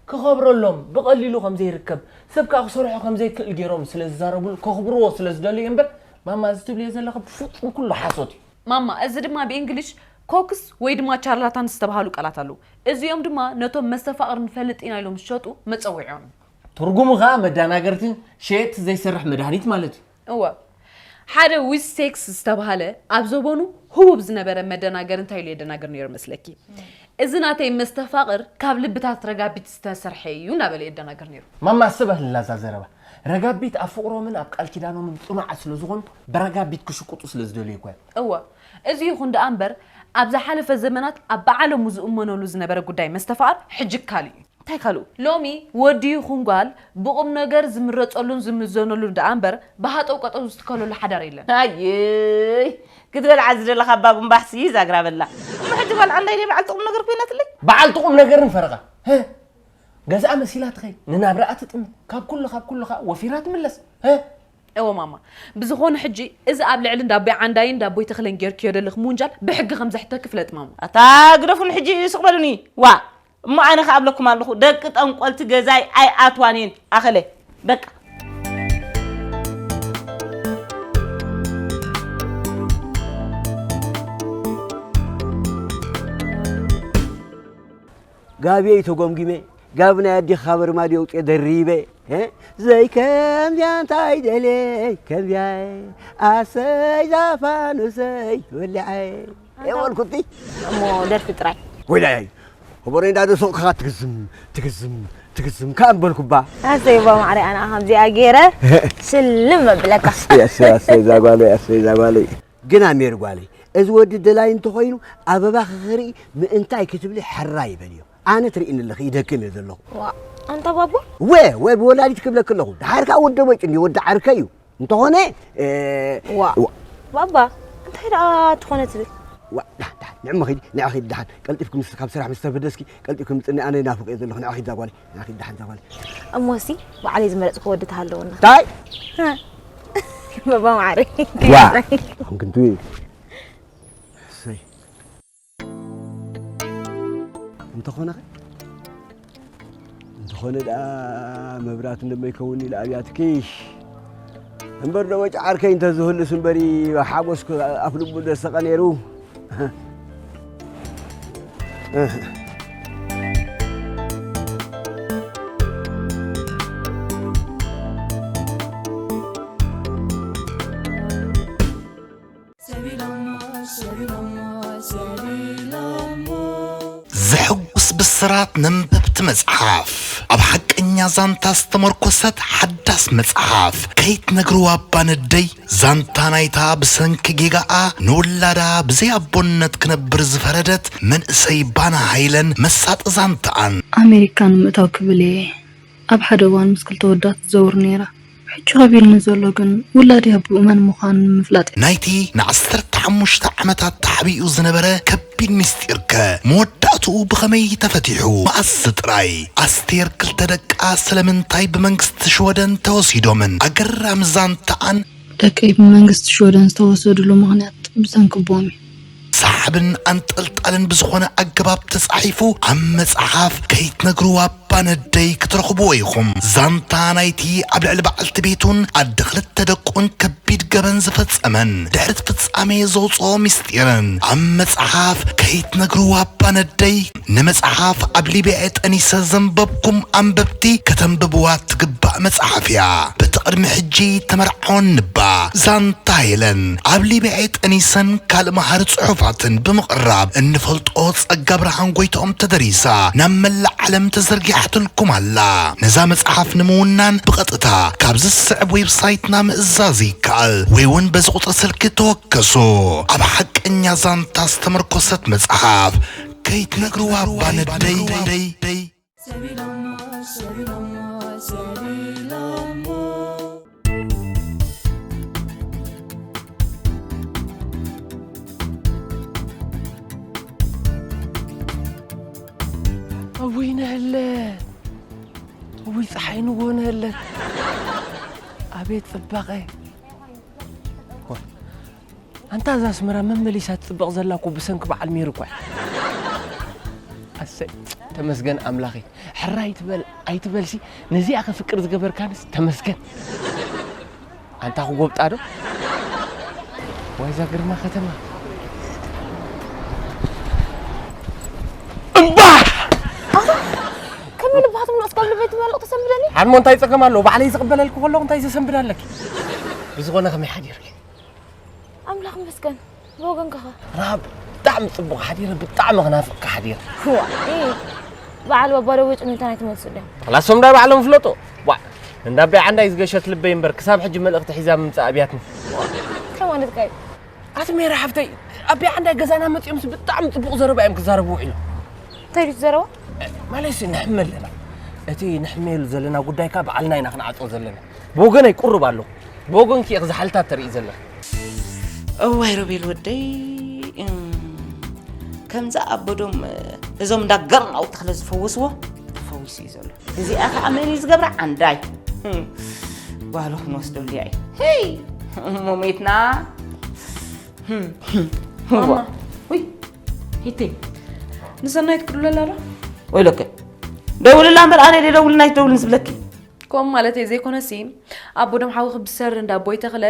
ክኸብረሎም ብቐሊሉ ከም ዘይርከብ፣ ሰብ ከኣ ክሰርሖ ከም ዘይክእል ገይሮም ስለ ዝዛረቡሉ ከኽብርዎ ስለ ዝደልዩ እምበር፣ ማማ እዚ ትብልዮ ዘለኺ ብፍጹም ኩሉ ሓሶት እዩ። ማማ፣ እዚ ድማ ብእንግሊሽ ኮክስ ወይ ድማ ቻርላታን ዝተባህሉ ቃላት ኣለዉ። እዚኦም ድማ ነቶም መስተፋቕር ንፈልጥ ኢና ኢሎም ዝሸጡ መጸውዒዖም እዩ። ትርጉሙ ኸኣ መዳናገርትን ሸየጥቲ ዘይሰርሕ መድሃኒት ማለት እዩ። እወ። ሓደ ዊዝ ሴክስ ዝተባህለ ኣብ ዘበኑ ህቡብ ዝነበረ መደናገር እንታይ ኢሉ የደናግር ነይሩ መስለኪ? "እዚ ናተይ መስተፋቕር ካብ ልብታት ረጋቢት ዝተሰርሐ እዩ" እናበለ የደናግር ነይሩ። ማማ፣ ኣስበ ህላ እዛ ዘረባ። ረጋቢት ኣብ ፍቕሮምን ኣብ ቃል ኪዳኖምን ጽኑዓት ስለ ዝኾኑ፣ ብረጋቢት ክሽቁጡ ስለ ዝደልዩ እኮ እዮም። እወ፣ እዚ ይኹን ደኣ እምበር፣ ኣብ ዝሓለፈ ዘመናት ኣብ ብዓለሙ ዝእመነሉ ዝነበረ ጉዳይ መስተፋቕር ሕጂ ካልእ እዩ። እንታይ ካልኡ? ሎሚ ወዲ ይኹን ጓል ብቑም ነገር ዝምረጸሉን ዝምዘነሉን ደኣ እምበር፣ ብሃጠው ቀጠው ዝትከለሉ ሓዳር የለን። ኣይይ፣ ክትበልዓ ዝደለኻ ኣባ ጉንባሕሲ ዛግራ በላ። እሞ ሕጂ ጓል ዓንዳይ ደይ በዓልቲ ቁም ነገር ኮይናትለይ? በዓልቲ ቁም ነገርን ፈረቓ። ህህ! ገዝኣ መሲላ ትኸይድ፣ ንናብራኣ ትጥምት፣ ካብ ኩሉ፣ ካብ ኩሉ ኸኣ ወፊራ ትምለስ። ህህ! እወ ማማ፣ ብዝኾነ ሕጂ እዚ ኣብ ልዕሊ እንዳቦይ ዓንዳይን እንዳቦይ ተኽለን ጌርክዮ ደለኽ ምውንጃል ብሕጊ ከም ዘሕተኪ ፍለጥ ማማ። ኣታ ግደፉኒ ሕጂ ስቕ በሉኒ። ዋ! እሞ ኣነ ኸኣ እብለኩም ኣለኹ፣ ደቂ ጠንቆልቲ ገዛይ ኣይኣትዋን እየን። ኣኸለ፣ በቃ። ጋብየይ ተጎምጊመ፣ ጋብ ናይ ኣዴኻ ካብ ኣርማድዮ ኣውፅኤ ደሪበ፣ እ? ዘይከምዚያ እንታይ ደልየ ከምዚያ፣ ኣሰይ ዛፋኑሰይ ወሊዐ። ኣንታ የበልኩቲ። እሞ ደርፊ ጥራይ። ወይላይ፣ ከበሮ እንዳደሰቕካ ትግዝም፣ ትግዝም፣ ትግዝም ከኣ ምበልኩባ። ኣሰይ እባ ማዕረ ኣነ ከምዚኣ ገይረ ሽልም መብለካ። ኣሰይ፣ ኣሰይ፣ ኣሰይ፣ እዛ ጓለይ፣ ኣሰይ፣ እዛ ጓለይ። ግና ሜሪ ጓለይ፣ እዚ ወዲ ደላይ እንተኾይኑ ኣበባ ክኽርኢ ምእንታይ ክትብሊ ሕራይ ይበልዮ። ኣነ ትርእይኒ ኣለኺ፣ ይደክም እየ ዘለኹ። ዋ፣ ኣንታ ባባ? ወ-፣ ወ-፣ ብወላዲት ክብለኪ ኣለኹ። ደሓር ከኣ ወዲ ቦጭ እንድዩ፣ ወዲ ዓርከይ እዩ። እንተኾነ፣ እ፣ ዋ። ዋ። ባባ፣ እንታይ ደኣ ትኾነ ትብል? ዋ፣ ዳ-፣ ዳ-፣ ንዕሞ ኺዲ፣ ንዕ ኺዲ ደሓን። ቀልጢፍኪ ምስ፣ ካብ ስራሕ ምስ ተፈደስኪ፣ ቀልጢፍኪ ምጽኒ፣ ኣነ ናፍቕ እየ ዘለኹ። ንዕ ኺዲ እዛ ጓለይ፣ ንዕ ኺዲ ደሓን እዛ ጓለይ። እሞሲ፣ ባዕለይ ዝመረጽኩ ወዲ ተሃለወና። ታይ? ባባ ማዕረ። ዋ። ኹንክንቱ። እሰይ። እንተኾነ ኸ? እንተኾነ ደኣ መብራት እንደመይከውን ኢለ ኣብያትኪ። እምበር ዶ ወጪ ዓርከይ እንተዝህሉስ እምበሪ ሓጎስኩ ኣፍ ልቡ ደሰቐ ነይሩ። ዘሕጉስ ብስራት ነንበብቲ መጽሓፍ። ኣብ ሓቀኛ ዛንታ ዝተመርኮሰት ሓዳስ መጽሓፍ ከይትነግርዋ እባ ነደይ። ዛንታ ናይታ ብሰንኪ ጌጋኣ ንውላዳ ብዘይ ኣቦነት ክነብር ዝፈረደት መንእሰይ ባና ሃይለን መሳጢ ዛንታኣን። ኣሜሪካ ንምእታው ክብል እየ ኣብ ሓደ እዋን ምስ ክልተ ወዳት ትዘውር ነይራ። ሕጂ ከቢድኒ ዘሎ ግን ውላደይ ኣቦኡ መን ምዃኑ ንምፍላጥ እዩ። ናይቲ ንዓሰርተ ሓሙሽተ ዓመታት ተሓቢኡ ዝነበረ ከቢድ ምስጢርከ መወዳእትኡ ብኸመይ ተፈቲሑ? መኣስ ጥራይ? ኣስቴር ክልተ ደቃ ስለምንታይ ብመንግስቲ ሽወደን ተወሲዶምን? ኣገራሚ ዛንታኣን። ደቀይ ብመንግስቲ ሽወደን ዝተወሰድሉ ምኽንያት ብሰንኪ ኣቦኦም እዩ። ሰሓብን ኣንጠልጣልን ብዝኾነ ኣገባብ ተጻሒፉ ኣብ መጽሓፍ ከይትነግርዋ እባ ነደይ ክትረኽብዎ ኢኹም። ዛንታ ናይቲ ኣብ ልዕሊ በዓልቲ ቤቱን ኣደ ክልተ ደቁን ከቢድ ገበን ዝፈጸመን ድሕሪ እቲ ፍጻሜ ዘውጽኦ ምስጢርን ኣብ መጽሓፍ ከይትነግርዋ እባ ነደይ። ንመጽሓፍ ኣብ ሊብያ ጠኒሰ ዘንበብኩም ኣንበብቲ ከተንብብዋ ትግባእ መጽሓፍ እያ። በቲ ቅድሚ ሕጂ ተመርዓወኒ እባ ዛንታ ሄለን ኣብ ሊብያ ጠኒሰን ካልእ መሃሪ ጽሑፋትን ብምቕራብ እንፈልጦ ጸጋ ብርሃን ጎይትኦም ተደሪሳ ናብ መላእ ዓለም ተዘርጊሓትልኩም ኣላ። ነዛ መጽሓፍ ንምውናን ብቐጥታ ካብዚ ዝስዕብ ዌብሳይትና ምእዛዝ ይከኣል ወይ እውን በዚ ቁጽሪ ስልኪ ተወከሱ። ኣብ ሓቀኛ ዛንታ ዝተመርኮሰት መጽሓፍ ከይትነግርዋ እባ ነደይ። እውይ ነህለት፣ እውይ ፀሓይ ንጎ ነህለት። ኣቤት ፅባቐ። ኣንታ እዛ ኣስመራ መመሊሳ ትፅብቕ ዘላ እኮ ብሰንኪ በዓል ሜሪ እኮ እያ። ኣሰይ ተመስገን ኣምላኸይ። ሕራይ ትበል ኣይትበልሲ ነዚኣ ከፍቅር ዝገበርካንስ ተመስገን። ኣንታ ክጎብጣ ዶ? ዋይዛ ግርማ ከተማ። እምባ! ከመይ ልብኻ ትምለስ ካብ ልበይ ትመልቕ ተሰንብደኒ? ሓድሞ እንታይ ጸገም ኣለዎ? ባዕለይ ዝቕበለልኪ ከለኹ እንታይ ዘሰንብድ ኣለኪ? ብዝኾነ ከመይ ሓዲርኪ? ብወገንካ ኸ? ራብ፣ ብጣዕሚ ጽቡቕ ሓዲረ፣ ብጣዕሚ ክናፍቕካ ሓዲረ። ዋእ፣ እ፣ በዓል ባባ ዶ ውጭ እንታይ ናይ ትመልሱ ድዮም? ላሶም ዳ ባዕሎም ፍለጦ። ዋእ፣ እንዳ ኣቢያ ዓንዳይ ዝገሸት ልበይ እምበር ክሳብ ሕጂ መልእኽቲ ሒዛ ምምጻእ ኣብያትኒ። እንታይ ማለትካ እዩ? ኣቲ ሜራ ሓፍተይ፣ ኣቢያ ዓንዳይ ገዛና መጺኦምስ ብጣዕሚ ጽቡቕ ዘረባ እዮም ክዛረቡ ውዒሎም። እንታይ ድዩ እቲ ዘረባ? ማለትሲ ንሕመ ኣለና። እቲ ንሕመየሉ ዘለና ጉዳይካ ባዕልና ኢና ክንዓጾ ዘለና። ብወገነይ ቁሩብ ኣለኹ። ብወገንኪ ኢኺ ዝሓልታት ተርኢ ዘለኺ። እዋይ ሮቤል ወደይ፣ እም፣ ከምዛ ኣቦዶም እዞም እንዳ ገርናው ተኽለ ዝፈወስዎ ተፈዊሱ እዩ ዘሎ። እዚኣ ከዓ መን እዩ ዝገብራ? ዓንዳይ። እም፣ ጓሉ ክንወስደሉ እያ እዩ። ሄይ! እሞ ሜትና። እም፣ እም፣ ማማ። እዋ። ውይ፣ ሂተይ። ንሰናይት ክድውለላ ዶ? ወይለከ። ደውልላ እምበር ኣነ ደውልና ይደውልን ዝብለኪ። ከምኡ ማለተይ ዘይኮነሲ፣ ኣቦዶም ሓውኺ ብሰሪ እንዳ ኣቦይ ተኽለ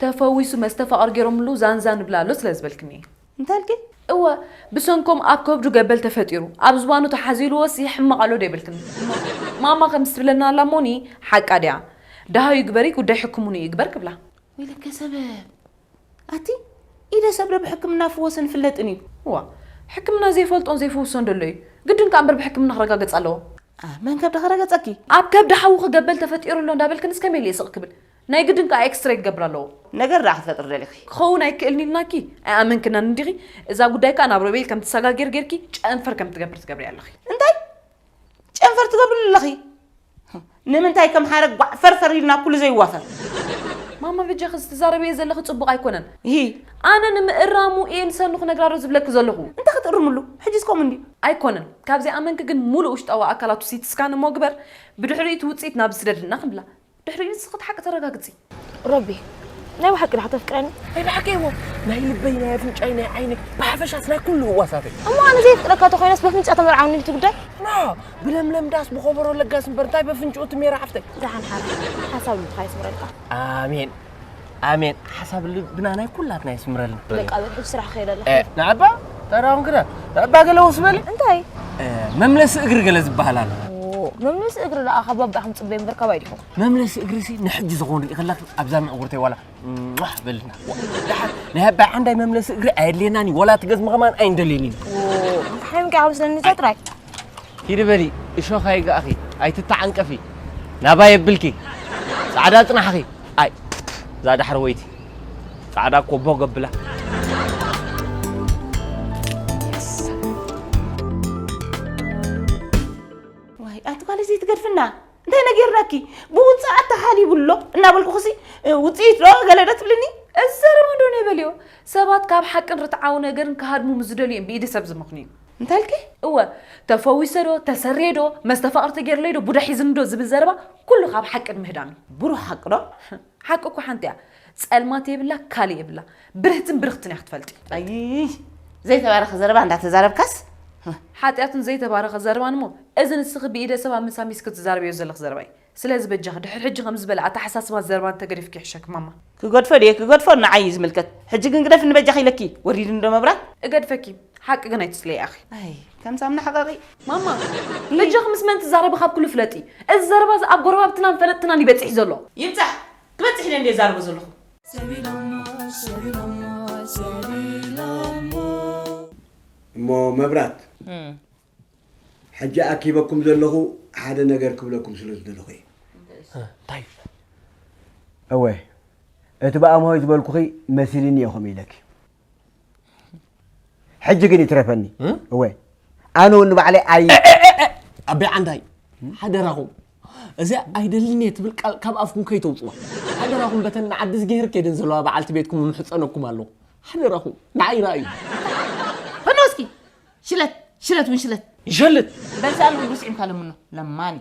ተፈዊሱ መስተፋቕር ገይሮምሉ ዛንዛ ንብላ ኣሎ ስለ ዝበልክኒ። እንታይ ኢልኪ? እወ፣ ብሰንኮም ኣብ ከብዱ ገበል ተፈጢሩ፣ ኣብ ዝባኑ ተሓዚልዎሲ ሕማቕ ኣሎ ዶ ይብልክኒ? ማማ ከምዚ ትብለና ኣላ እሞኒ፣ ሓቃ ድያ? ደሃዩ ግበሪ፣ ጉዳይ ሕክምንኡ ይግበር ክብላ። ወይለከ ሰበብ። ኣቲ፣ ኢደ ሰብ ዶ ብሕክምና ፍወስን ፍለጥን እዩ? እዋ፣ ሕክምና ዘይፈልጦን ዘይፍውሶን ደሎ እዩ። ግድን ከኣ እምበር ብሕክምና ክረጋገጽ ኣለዎ። ኣ፣ መን ከብዲ ከረገጸኪ? ኣብ ከብዲ ሓውኺ ገበል ተፈጢሩ ኣሎ እንዳበልክንስ ከመይ ኢለ ስቕ ክብል? ናይ ግድን ከኣ ኤክስሬይ ክገብር ኣለዎ። ነገር ደኣ ክትፈጥሪ ደሊኺ? ክኸውን ኣይክእልን ኢልናኪ ኣይኣመንክናን እንዲኺ። እዛ ጉዳይ ከኣ ናብ ሮቤል ከም ትሰጋገር ጌርኪ ጨንፈር ከም ትገብር ትገብሪ ኣለኺ። እንታይ? ጨንፈር ትገብርሉ ኣለኺ? ንምንታይ ከም ሓረግ ጓዕ ፈርፈር ኢልና ኩሉ ዘይዋፈር? ማማ በጃኺ ዝትዛረብዮ ዘለኺ ጽቡቕ ኣይኮነን። ይሂ። ኣነ ንምእራሙ እየ ንሰኑ ክነግራ ዶ ዝብለኪ ዘለኹ? እንታይ ክትእርምሉ? ሕጂስ ከምኡ እንድዩ። ኣይኮነን። ካብ ዘይኣመንኪ ግን ሙሉእ ውሽጣዊ ኣካላቱ ሲቲ ስካን እሞ ግበር፣ ብድሕሪኡ እቲ ውጽኢት ናብ ዝስደድልና ክንብላ። ድሕሪኡ ንስኺ እቲ ሓቂ ተረጋግጺ። ሮቢ፣ ናይ ብሓቂ ዲኻ ተፍቅረኒ? ናይ ብሓቂ እሞ፣ ናይ ልበይ፣ ናይ ኣፍንጫይ፣ ናይ ዓይነይ፣ ብሓፈሻስ ናይ ኩሉ ህዋሳተይ። እሞ ኣነ ዘየፍቅረካ ተኾይነስ በፍንጫ ተመርዓውኒ እቲ ጉዳይ? ና፣ ብለምለም ዳስ ብኸበሮ ለጋስ እምበር እንታይ በፍንጭኡ እቲ ሜራ ሓፍተይ? ደሓን ሓራ፣ ሓሳብ ልብኻ ይስምረልካ። ኣሜን፣ ኣሜን። ሓሳብ ልብና ናይ ኩላትና ይስምረልና። በቃ በል፣ ሕጂ ስራሕ ክኸይድ ኣለኹ። እ፣ ንዓባ፣ ተራውን ግዳ፣ ንዓባ ገለ ወስ በሊ። እንታይ? እ፣ መምለሲ እግሪ ገለ ዝበሃል ኣሎ። ኦ፣ መምለሲ እግሪ ደኣ ካብ ባባ ኢኹም ጽበዩ እምበር ካባይ ዲኹም? መምለሲ እግሪሲ ንሕጂ ዝኾን ርኢ ከለኺ ኣብዛ ምዕጉርተይ ዋላ ሟሕ በልና። ደሓር ናይ ኣባይ ዓንዳይ መምለሲ እግሪ ኣየድልየናን እዩ፣ ዋላ እቲ ገዝሚ ከማን ኣይንደልየን ኢና። ኦ፣ እንታይ ሓሚምካ ኢኻ መስለኒ፣ እንታይ ጥራይ? ሂዲ በሊ፣ እሾኽ ኣይግኣኺ፣ ኣይትተዓንቀፊ። ናባይ የብልኪ። ጻዕዳ ጽናሕኺ። ኣይ፣ እዛ ዳሕረወይቲ። ጻዕዳ እኮ ቦግ ኣብላ። ዋይ፣ ኣቲ ጓል እዚ ትገድፍና። እንታይ ነጊርናኪ? ብውጽኣት ተሓሊቡ ኣሎ እናበልኩኽሲ፣ እ፣ ውጽኢት ዶ ገለ ዶ ትብልኒ? እዚ ዘረባ ዶ ናይ በልዮ? ሰባት ካብ ሓቅን ርትዓዊ ነገርን ክሃድሙ ምስ ዝደልዩ እዮም ብኢደ ሰብ ዝምኽኑ እዩ። እንታይ ኢልኪ? እወ፣ ተፈዊሰ ዶ፣ ተሰርየ ዶ፣ መስተፋቕር ተገይርለይ ዶ፣ ቡዳ ሒዝኒ ዶ ዝብል ዘረባ ኩሉ ካብ ሓቅን ምህዳም እዩ። ብሩህ ሓቂ ዶ? ሓቂ እኮ ሓንቲ እያ። ጸልማት የብላ፣ ካልእ የብላ። ብርህትን ብርኽትን እያ ክትፈልጢ። ኣይ፣ ዘይተባረኸ ዘረባ እንዳተዛረብካስ? ሓጢኣትን ዘይተባረኸ ዘረባን እሞ፣ እዚ ንስኺ ብኢደ ሰብ ኣመሳሚስኪ ትዛረብዮ ዘለኺ ዘረባ እዩ። ስለዚ በጃኺ፣ ድሕሪ ሕጂ ከምዚ ዝበለ ኣተሓሳስባ ዘረባ እንተገዲፍኪ ይሕሸኪ ማማ። ክገድፎ ድየ ክገድፎ ንዓይ እዩ ዝምልከት። ሕጂ ግን ግደፍኒ በጃኺ ኢለኪ። ወሪድኒ ዶ መብራት? እገድፈኪ። ሓቂ ግን ኣይትጽለዪ ኢኺ። ኣይ፣ ከም ሳምና ሓቃቂ። ማማ፣ በጃኺ ምስ መን ትዛረቢ ካብ ኩሉ ፍለጢ። እዚ ዘረባ እዚ ኣብ ጎረባብትናን ፈለጥትናን ይበጽሕ ዘሎ። ይብጻሕ። ክበጽሕ ኢለ እንድየ ዛረቦ ዘለኹ። እሞ መብራት፣ እም። ሕጂ ኣኪበኩም ዘለኹ ሓደ ነገር ክብለኩም ስለ ዝደለኹ እየ። እንታይ እዩ? እወ፣ እቲ ብኣምሆይ ዝበልኩኺ መሲልኒ እየ ከምኡ ኢለኪ። ሕጂ ግን ይትረፈኒ። እም? እወ፣ ኣነ እውን ንባዕለይ ኣይ- ኣቤ ዓንዳይ፣ ሓደራኹም፣ እዚኣ ኣይደልን እየ ትብል ቃል ካብ ኣፍኩም ከይተውፅዋ። ሓደራኹም፣ በተን ንዓዲ ዝገይር ከይደን ዘለዋ በዓልቲ ቤትኩም እምሕፀነኩም ኣለኹ። ሓደራኹም፣ ንዓይ ረኣዩ። ፈኖ እስኪ፣ ሽለት፣ ሽለት እውን ሽለት። ይሸልት። በልሲ ኣልጉ ስዒምካ ለምኖ፣ ለማኒ።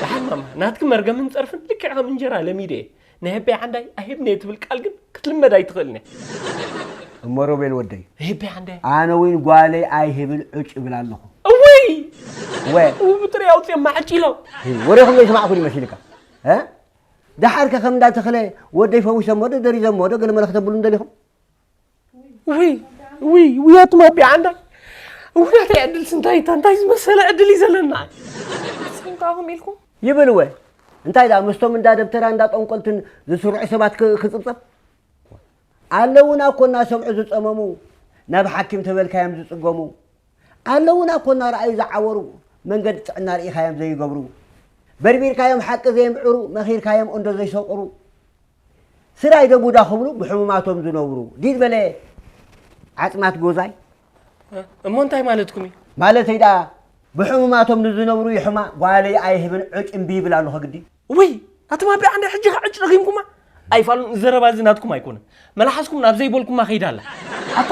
ደሓን ማማ፣ ናትኪ መርገምን ጸርፍን ልክዕ ከም እንጀራ ለሚደ እየ። ናይ ኣቤ ዓንዳይ ኣይህብን እየ ትብል ቃል ግን ክትልመድ ኣይትኽእልን እያ። እሞ ሮቤል ወደይ፣ ኣቤ ዓንዳይ። ኣነ እውን ጓለይ ኣይህብን ዕጭ እብል ኣለኹ። እውይ! ወ- እው ብጥሪ ኣውፅኦም ማዕጭ ኢሎም። ወሬኹም ዘይሰማዕኩ ዶ ይመስልካ? እ? ደሓርከ ከም እንዳተኽለ ወደይ ፈዊሶሞ ዶ ደሪዞሞ ዶ ገለ መለ ክተብሉ እንደሊኹም? ውይ፣ ውይ፣ ውይ፣ ኣቱም ኣቢ ዓንዳ። እውናተይ ዕድልስ እንታይ እታ፣ እንታይ ዝመሰለ ዕድል እዩ ዘለና? ንስኹም ከኣ ከምኡ ኢልኩም? ይብል እወ። እንታይ ደኣ ምስቶም እንዳ ደብተራ እንዳ ጠንቆልትን ዝስርዑ ሰባት ክ-፣ ክጽብጸብ? ኣለውና እኮ እናሰምዑ ዝጸመሙ፣ ናብ ሓኪም ተበልካዮም ዝጽገሙ። ኣለውና እኮ እናረኣዩ ዝዓወሩ፣ መንገዲ ጥዕና ርኢኻዮም ዘይገብሩ። በርቢርካዮም ሓቂ ዘይምዕሩ፣ መኺርካዮም እንዶ ዘይሰቑሩ። ስራይ ዶ ቡዳ ክብሉ ብሕሙማቶም ዝነብሩ። ዲድ በለ ዓጽማት ጎዛይ። እሞ እንታይ ማለትኩም እዩ? ማለተይ ደኣ ብሕሙማቶም ንዝነብሩ ይሕማ ጓለይ ኣይህብን ዕጭ እምቢ ይብል ኣለኹ ግዲ። ውይ ኣቶም ኣቢ ዓንደ ሕጂ ከ ዕጭ ረጊምኩማ? ኣይፋሉን ዘረባ እዚ ናትኩም ኣይኮነን። መላሓስኩም ናብ ዘይበልኩማ ከይዳ ኣላ። ኣታ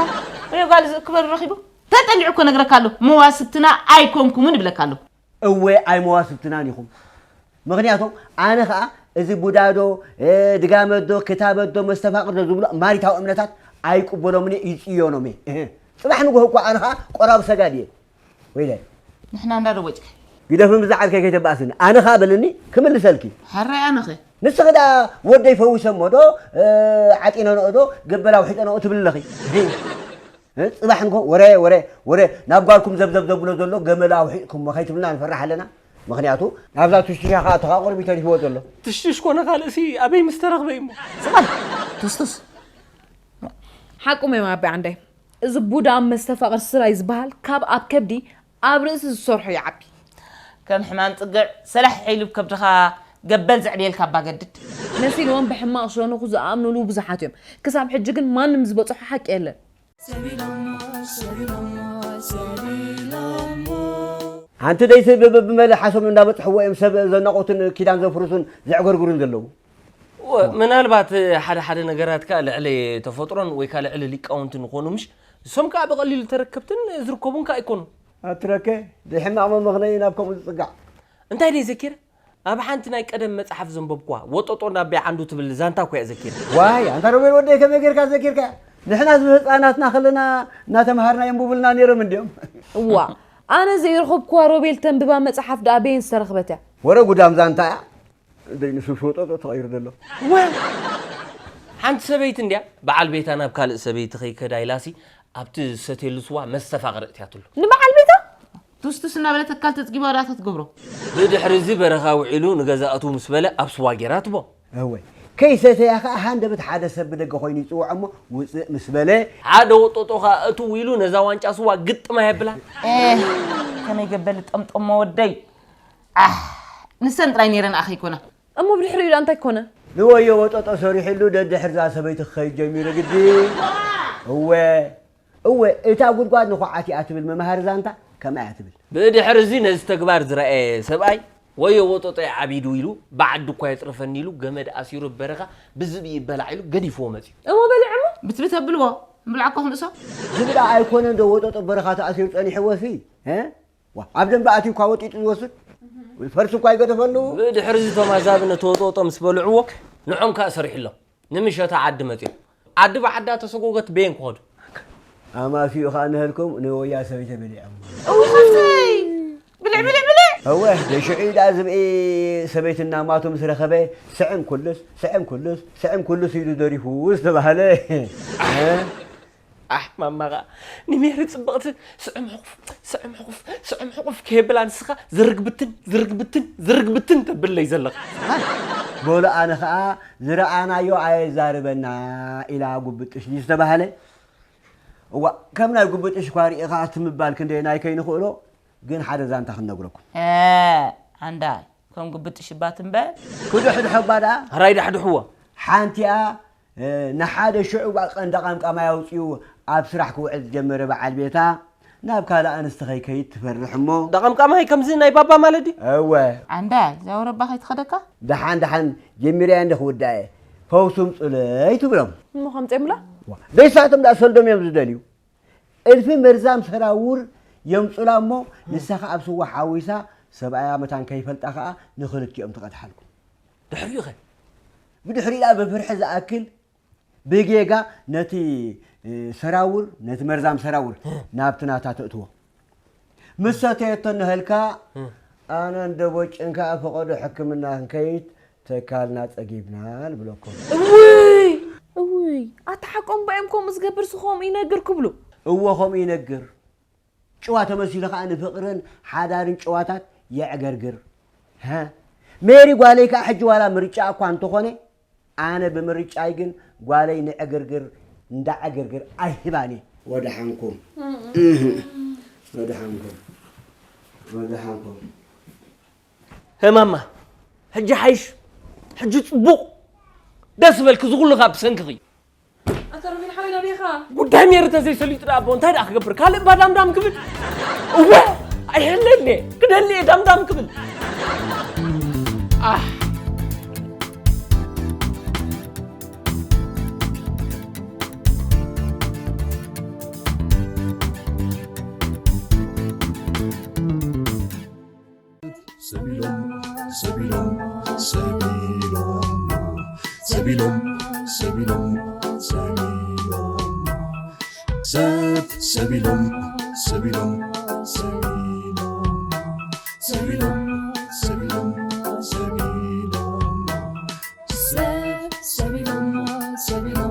ወይ ጓል እዚ ክበሩ ረኺቡ ተጠሊዑ እኮ ነግረካ ኣሎ። መዋስብትና ኣይኮንኩምን ይብለካ ኣሎ። እወ ኣይመዋስብትናን ኢኹም። ምኽንያቱ ኣነ ኸኣ እዚ ቡዳዶ ድጋመዶ ክታበዶ መስተፋቕርዶ ዝብሎ ማሪታዊ እምነታት ኣይቅበሎምን እየ፣ ይጽዮኖም እየ። እህ። ጽባሕ ንግሆ እኳ ኣነ ኸኣ ቆራብ ሰጋድ እየ። ወይለ ንሕና እንዳደወጭካ ግደፍ፣ ምብዛዓት ከይተባእስኒ። ኣነ ኸኣ በልኒ ክምልሰልኪ። ሕራይ ኣነኸ ንስኺ ደኣ ወደይ ፈዊሰሞ ዶ ዓጢነንኦ ዶ ገበል ኣውሒጠንኦ ትብል ኣለኺ። ጽባሕ እንኮ ወረ ወረ ወረ ናብ ጓልኩም ዘብዘብ ዘብሎ ዘሎ ገመል ኣውሒጥኩሞ ከይትብልና ንፈርሕ ኣለና። ምኽንያቱ ናብዛ ትሽትሻ ኸኣ ተቓቑርብ እዩ ተሪፍዎ ዘሎ። ትሽትሽ ኮነ ካልእሲ ኣበይ ምስ ተረኽበ እዩሞ። ስቕ በል። ቱስቱስ። ሓቁም እዮም ኣቢ ዓንዳይ። እዚ ቡዳ መስተፋቕር ስራይ ዝበሃል ካብ ኣብ ከብዲ ኣብ ርእሲ ዝሰርሖ ይዓቢ። ከም ሕማም ጽግዕ ሰላሕ ኢሉ ከብድኻ ገበል ዘዕብየልካ ኣባ ገድድ። መሲልዎም ብሕማቕ ሸነኹ ዝኣምኑሉ ብዙሓት እዮም። ክሳብ ሕጂ ግን ማንም ዝበጽሖ ሓቂ የለን። ሓንቲ ደይሲ ብመልሓሶም እንዳበጽሕዎ እዮም ሰብ ዘናቑትን ኪዳን ዘፍርሱን ዘዕገርግሩን ዘለዉ። ምናልባት ሓደ ሓደ ነገራት ከኣ ልዕሊ ተፈጥሮን ወይ ከኣ ልዕሊ ሊቃውንትን ይኾኑ ምሽ? ንሶም ከኣ ብቐሊሉ ተረከብትን ዝርከቡን ከኣ ኣይኮኑን። ኣትረከ ብሕማቕ መመኽነዪ ናብ ከምኡ ዝጽጋዕ። እንታይ ደይ ዘኪረ? ኣብ ሓንቲ ናይ ቀደም መጽሓፍ ዘንበብኳ ወጠጦ ናብ ቤዓንዱ ትብል ዛንታ እኮ እያ ዘኪረ። ዋይ ኣንታ ሮቤል ወደይ ከመይ ጌርካ ዘኪርካ? ንሕና እዚ ህፃናትና ከለና እናተምሃርና የንብቡልና ነይሮም እንዲዮም። እዋ ኣነ ዘይረኸብኩዋ ሮቤል ተንብባ መጽሓፍ ደኣ በየን ዝተረኽበት እያ? ወረ ጉዳም ዛንታ እያ። ደይ ንሱ ሽወጦጦ ተቐይሩ ዘሎ። ወ ሓንቲ ሰበይቲ እንድያ በዓል ቤታ ናብ ካልእ ሰበይቲ ከይከዳ ኢላሲ ኣብቲ ዝሰትየሉ ስዋ መስተፋቕር እትያትሉ። ንበዓል ቤታ ቱስቱስ እናበለት ኣካል ተጽጊባ ዳታ ትገብሮ። ብድሕሪ እዚ በረኻ ውዒሉ ንገዛእቱ ምስ በለ ኣብ ስዋ ጌራ ትቦ። እወ ከይሰተያ ኸዓ ሃንደበት ሓደ ሰብ ብደገ ኮይኑ ይጽውዖ እሞ ውፅእ ምስ በለ ሓደ ወጦጦ ኸዓ እትው ኢሉ ነዛ ዋንጫ ስዋ ግጥማ የብላ። ኤህ ከመይ ገበል ጠምጠሞ ወደይ። ኣህ ንሰን ጥራይ ነይረን ኣኸይኮና። እሞ ብድሕሪኡ ዳኣ እንታይ ኮነ? ንወዮ ወጠጦ ሰሪሕሉ ደድሕር እዛ ሰበይቲ ክኸይድ ጀሚሩ ግዲ። እወ እወ እታ ጉድጓድ ንኹዓት እያ ትብል መምሃሪ ዛንታ ከምኣ እያ ትብል። ብድሕሪ እዚ ነዚ ተግባር ዝረኣየ ሰብኣይ ወዮ ወጠጦ ዓቢዱ ኢሉ ብዓዲ እኳ የጽርፈኒ ኢሉ ገመድ ኣሲሩ ኣብ በረኻ ብዝብኢ ይበላዕ ኢሉ ገዲፍዎ መጺኡ። እሞ በሊዕሞ? ብትብት ኣብልዎ እምብልዓኮ ክንእሶ። ዝብኢ ደኣ ኣይኮነን ዶ ወጠጦ በረኻ ተኣሲሩ ጸኒሕዎሲ? እ? ዋ፣ ኣብ ደንበ ኣትዩ እኳ ወጢጡ ዝወስድ ወይ ፈርሲ እኳ ይገደፈሉ። ብድሕሪ እዚ እቶም ኣዛብእ ነቲ ወጠጦ ምስ በልዕዎ ንዖም ከኣ ሰሪሕሎም ንምሸታ ዓዲ መጺኦም። ዓዲ ብዓዳ ተሰጎገት በየን ክኸዱ። ኣማስይኡ ኸኣ ንህልኩም ንወያ ሰበይቲ በሊዖም። እውይ ብልዕ ብልዕ ብልዕ። እወ ደሽዑ ኢዳ ዝብኢ ሰበይትና ማቱ ምስ ረኸበ ስዕም ኩልስ ስዕም ኩልስ ስዕም ኩልስ ኢሉ ደሪፉ ዝተባህለ። ኣሕ ማማ ኸኣ ንሜሪ ጽብቕቲ ስዕም ሕቑፍ ስዕም ሕቑፍ ስዕም ሕቑፍ ከየብላ ንስኻ ዝርግብትን ዝርግብትን ዝርግብትን ተብለይ ዘለኻ። በሉ ኣነ ኸኣ ዝረኣናዮ ኣየዛርበና ኢላ ጉብጥሽ ዝተባህለ። እዋ ከም ናይ ጉብጥሽ እኳ ርኢኻ ትምባል ክንደየናይ ከይንኽእሎ ግን ሓደ ዛንታ ክንነግረኩም። እ፣ ኣንዳይ ከም ጉብጥሽ እባ ትምበል። ክድሕድሖ እባ ደኣ። ሕራይ ዳሕድሕዎ። ሓንቲኣ ንሓደ ሽዑ ቀንዲ ቐምቃማይ ኣውጺኡ ኣብ ስራሕ ክውዕል ዝጀመረ በዓል ቤታ ናብ ካልእ ኣንስቲ ከይከይድ ትፈርሕ እሞ። ዳቐምቃማይ ከምዚ ናይ ባባ ማለት ድዩ? እወ። ኣንዳ እዛ ወረባ ከይትኸደካ? ደሓን ደሓን ጀሚረያ እንደ ክውዳእ እየ። ፈውሱ ምጹለይ ትብሎም። እሞ ከምፀምላ? ደይሳቶም ደኣ ሰልዶም እዮም ዝደልዩ። እልፊ መርዛም ሰራውር የምጹላ እሞ ንሳ ከኣ ኣብ ስዋ ሓዊሳ ሰብኣያ መታን ከይፈልጣ ከኣ ንኽልቲኦም ትቐድሓልኩም። ድሕሪኡ ኸ? ብድሕሪኡ ደኣ ብፍርሒ ዝኣክል ብጌጋ ነቲ ሰራውር ነቲ መርዛም ሰራውር ናብቲ ናታ ተእትዎ። ምስ ሰተየቶ እንሀልካ ኣነ እንደ ቦጭን ከኣ ፈቐዶ ሕክምና ክንከይድ ተካልና ጸጊብና ንብለኩም። እውይ እውይ ኣታ ሓቆም ባዮም ከምኡ ዝገብር ስኸም ይነግር ክብሉ። እዎ ከምኡ ይነግር። ጭዋ ተመሲሉ ከኣ ንፍቕርን ሓዳርን ጭዋታት የዕገርግር። ሜሪ ጓለይ ከኣ ሕጂ ዋላ ምርጫ እኳ እንተኾነ ኣነ ብምርጫይ ግን ጓለይ ንዕግርግር እንዳዓገርገር ኣይህባን እየ። ወደሓንኩም። እህ። ወደሓንኩም። ወደሓንኩም። ህማማ፣ ሕጂ ሓይሽ፣ ሕጂ ጽቡቕ። ደስ በልክ፣ እዚ ኩሉ ካብ ብሰንክኺ። ኣታ ሮቤል ሓወይ፣ ናበይ ኢኻ? ጉዳይ ሜሪ ተዘይሰሊጡ ደኣ ኣቦ፣ እንታይ ደኣ ክገብር? ካልእ ባዳምዳም ክብል? እወ፣ ኣይሕለልኒ፣ ክደሊ እየ ዳምዳም ክብል። ኣህ። ሰቢሎም፣ ሰቢሎም፣ ሰቢሎም፣ ሰቢሎም፣ ሰቢሎም፣ ሰቢሎም፣ ሰብ፣ ሰቢሎም፣ ሰቢሎም፣